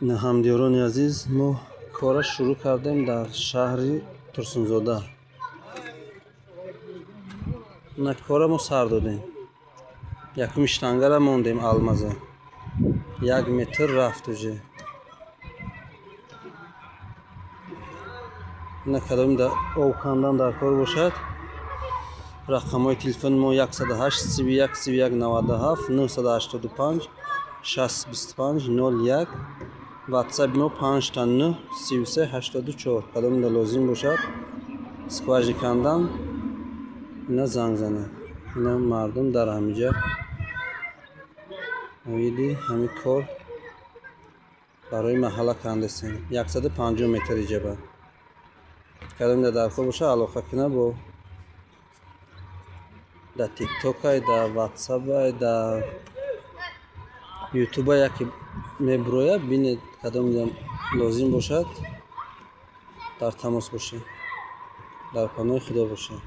Ҳамдиёрони азиз, мо кора шурӯъ кардем дар шаҳри Турсунзода. На, кора мо сар додем. Якуми штангара мондем, алмаза. 1 метр рафт уже. Ина, кадоми об кандан дар кор бошад, рақамҳои телефони мо: 108 31 31 97, 985 60 25 01, ватсаби мо 5 9 33 84. Кадомида лозим бошад скважина кандан, ина занг занад. Ина, мардум дар ҳамиҷа оиди ҳамин кор барои маҳалла кандесем. 150 метр иҷаба. Кадомида дар кор бошад, алоқа кунад бо дар тиктокай, дар ватсапай, дар ютуба яке мебурояд, бинед. Кадомида лозим бошад, дар тамос бошед. Дар паноҳи Худо бошед.